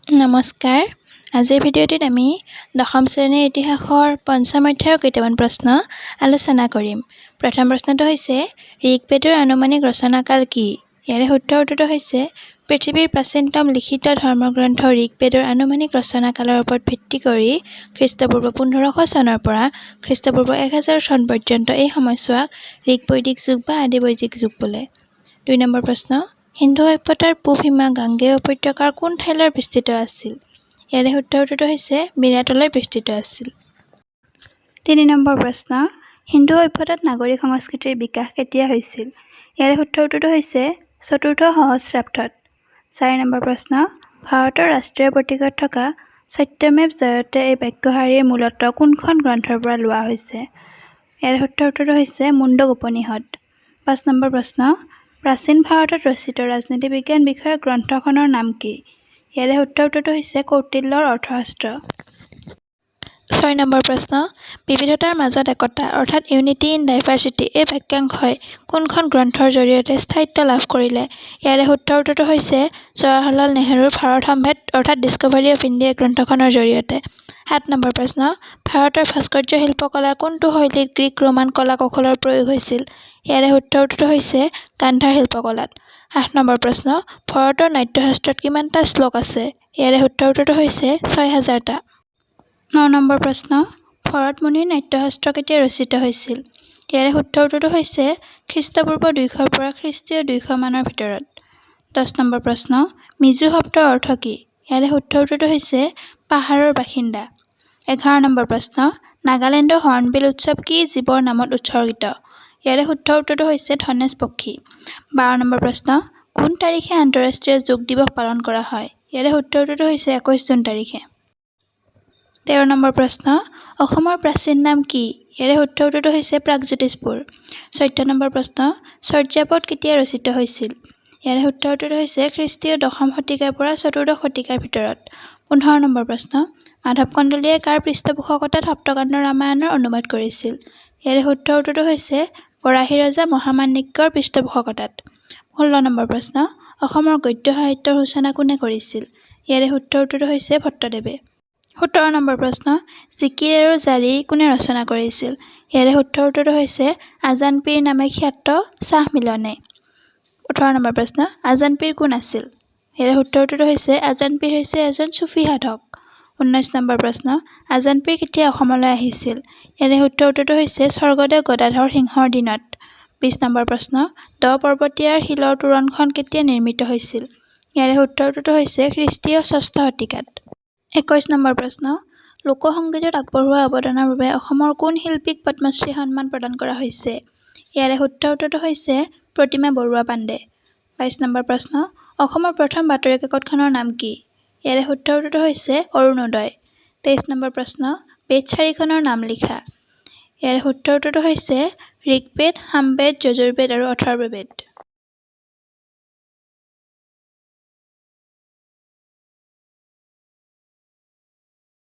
নমস্কাৰ। আজিৰ ভিডিঅ'টিত আমি দশম শ্ৰেণীৰ ইতিহাসৰ পঞ্চম অধ্যায়ৰ কেইটামান প্ৰশ্ন আলোচনা কৰিম। প্ৰথম প্ৰশ্নটো হৈছে, ঋগ্বেদৰ আনুমানিক ৰচনাকাল কি? ইয়াৰে শুদ্ধ উত্তৰটো হৈছে, পৃথিৱীৰ প্ৰাচীনতম লিখিত ধৰ্মগ্ৰন্থ ঋগ্বেদৰ আনুমানিক ৰচনাকালৰ ওপৰত ভিত্তি কৰি খ্ৰীষ্টপূৰ্ব 1500 চনৰ পৰা খ্ৰীষ্টপূৰ্ব 1000 চন পৰ্যন্ত এই সময়ছোৱাক ঋগ্বৈদিক যুগ বা আদি বৈদিক যুগ বোলে। 2 নম্বৰ প্ৰশ্ন, সিন্ধু সভ্যতাৰ পূব সীমা গাংগেয় উপত্যকাৰ কোন ঠাইলৈ বিস্তৃত আছিল? ইয়াৰে শুদ্ধ উত্তৰটো হৈছে, মিৰাটলৈ বিস্তৃত আছিল। 3 নম্বৰ প্ৰশ্ন, সিন্ধু সভ্যতাত নাগৰিক সংস্কৃতিৰ বিকাশ কেতিয়া হৈছিল? ইয়াৰে শুদ্ধ উত্তৰটো হৈছে, চতুৰ্থ সহস্ৰাব্দত। 4 নম্বৰ প্ৰশ্ন, ভাৰতৰ ৰাষ্ট্ৰীয় প্ৰতীকত থকা "সত্যমেৱ জয়তে" এই বাক্যশাৰী মূলতঃ কোনখন গ্ৰন্থৰ পৰা লোৱা হৈছে? ইয়াৰে শুদ্ধ উত্তৰটো হৈছে, মুণ্ডক উপনিষদ। 5 নম্বৰ প্ৰশ্ন, প্ৰাচীন ভাৰতত ৰচিত ৰাজনীতি বিজ্ঞান বিষয়ক গ্ৰন্থখনৰ নাম কি? ইয়াৰে শুদ্ধ উত্তৰটো হৈছে, কৌটিল্যৰ অৰ্থশাস্ত্ৰ। 6 নম্বৰ প্ৰশ্ন, "বিবিধতাৰ মাজত একতা" অৰ্থাৎ "ইউনিটি ইন ডাইভাৰ্চিটি" এই বাক্যাংশই কোনখন গ্ৰন্থৰ জৰিয়তে স্থায়িত্ব লাভ কৰিলে? ইয়াৰে শুদ্ধ উত্তৰটো হৈছে, জৱাহৰলাল নেহৰুৰ ভাৰত সম্ভেদ অৰ্থাৎ ডিস্কভাৰী অফ ইণ্ডিয়া গ্ৰন্থখনৰ জৰিয়তে। 7 নম্বৰ প্ৰশ্ন, ভাৰতৰ ভাস্কৰ্য শিল্পকলাৰ কোনটো শৈলীত গ্ৰীক ৰোমান কলা কৌশলৰ প্ৰয়োগ হৈছিল? ইয়াৰে শুদ্ধ উত্তৰটো হৈছে, গান্ধাৰ শিল্পকলাত। 8 নম্বৰ প্ৰশ্ন, ভৰতৰ নাট্যশাস্ত্ৰত কিমানটা শ্লোক আছে? ইয়াৰে শুদ্ধ উত্তৰটো হৈছে, 6000টা। 9 নম্বৰ প্ৰশ্ন, ভৰত মুনিৰ নাট্যশাস্ত্ৰ কেতিয়া ৰচিত হৈছিল? ইয়াৰে শুদ্ধ উত্তৰটো হৈছে, খ্ৰীষ্টপূৰ্ব 200ৰ পৰা খ্ৰীষ্টীয় 200 মানৰ ভিতৰত। 10 নম্বৰ প্ৰশ্ন, মিজো শব্দৰ অৰ্থ কি? ইয়াৰে শুদ্ধ উত্তৰটো হৈছে, পাহাৰৰ বাসিন্দা। 11 নম্বৰ প্ৰশ্ন, নাগালেণ্ডৰ হৰ্ণবিল উৎসৱ কি জীৱৰ নামত উৎসৰ্গিত? ইয়াৰে শুদ্ধ উত্তৰটো হৈছে, ধনেশ পক্ষী। 12 নম্বৰ প্ৰশ্ন, কোন তাৰিখে আন্তঃৰাষ্ট্ৰীয় যোগ দিৱস পালন কৰা হয়? ইয়াৰে শুদ্ধ উত্তৰটো হৈছে, 21 জুন তাৰিখে। 13 নম্বৰ প্ৰশ্ন, অসমৰ প্ৰাচীন নাম কি? ইয়াৰে শুদ্ধ উত্তৰটো হৈছে, প্ৰাগজ্যোতিষপুৰ। 14 নম্বৰ প্ৰশ্ন, চৰ্যাপদ কেতিয়া ৰচিত হৈছিল? ইয়াৰে শুদ্ধ উত্তৰটো হৈছে, খ্ৰীষ্টীয় দশম শতিকাৰ পৰা চতুৰ্দশ শতিকাৰ ভিতৰত। 15 নম্বৰ প্ৰশ্ন, মাধৱ কন্দলীয়ে কাৰ পৃষ্ঠপোষকতাত সপ্তকাণ্ড ৰামায়ণৰ অনুবাদ কৰিছিল? ইয়াৰে শুদ্ধ উত্তৰটো হৈছে, বৰাহী ৰজা মহামাণিক্যৰ পৃষ্ঠপোষকতাত। 16 নম্বৰ প্ৰশ্ন, অসমৰ গদ্য সাহিত্যৰ সূচনা কোনে কৰিছিল? ইয়াৰে শুদ্ধ উত্তৰটো হৈছে, ভট্টদেৱে। 17 নম্বৰ প্ৰশ্ন, জিকিৰ আৰু জাৰি কোনে ৰচনা কৰিছিল? ইয়াৰে শুদ্ধ উত্তৰটো হৈছে, আজান পীৰ নামে খ্যাত শ্বাহ মিলনে। 18 নম্বৰ প্ৰশ্ন, আজান পীৰ কোন আছিল? ইয়াৰে শুদ্ধ উত্তৰটো হৈছে, আজান পীৰ হৈছে এজন চুফী সাধক। 19 নম্বৰ প্ৰশ্ন, আজান পীৰ কেতিয়া অসমলৈ আহিছিল? ইয়াৰে শুদ্ধ উত্তৰটো হৈছে, স্বৰ্গদেউ গদাধৰ সিংহৰ দিনত। 20 নম্বৰ প্ৰশ্ন, দ পৰ্বতীয়াৰ শিলৰ তোৰণখন কেতিয়া নিৰ্মিত হৈছিল? ইয়াৰে শুদ্ধ উত্তৰটো হৈছে, খ্ৰীষ্টীয় ষষ্ঠ শতিকাত। 21 নম্বৰ প্ৰশ্ন, লোকসংগীতত আগবঢ়োৱা অৱদানৰ বাবে অসমৰ কোন শিল্পীক পদ্মশ্ৰী সন্মান প্ৰদান কৰা হৈছে? ইয়াৰে শুদ্ধ উত্তৰটো হৈছে, প্ৰতিমা বৰুৱা পাণ্ডে। 22 নম্বৰ প্ৰশ্ন, অসমৰ প্ৰথম বাতৰি কাকতখনৰ নাম কি? ইয়াৰে শুদ্ধ উত্তৰটো হৈছে, অৰুণোদয়। 23 নম্বৰ প্ৰশ্ন, বেদ চাৰিখনৰ নাম লিখা। ইয়াৰে শুদ্ধ উত্তৰটো হৈছে, ঋগ্বেদ, সামবেদ, যজুৰ্বেদ আৰু অথৰ্ববেদ।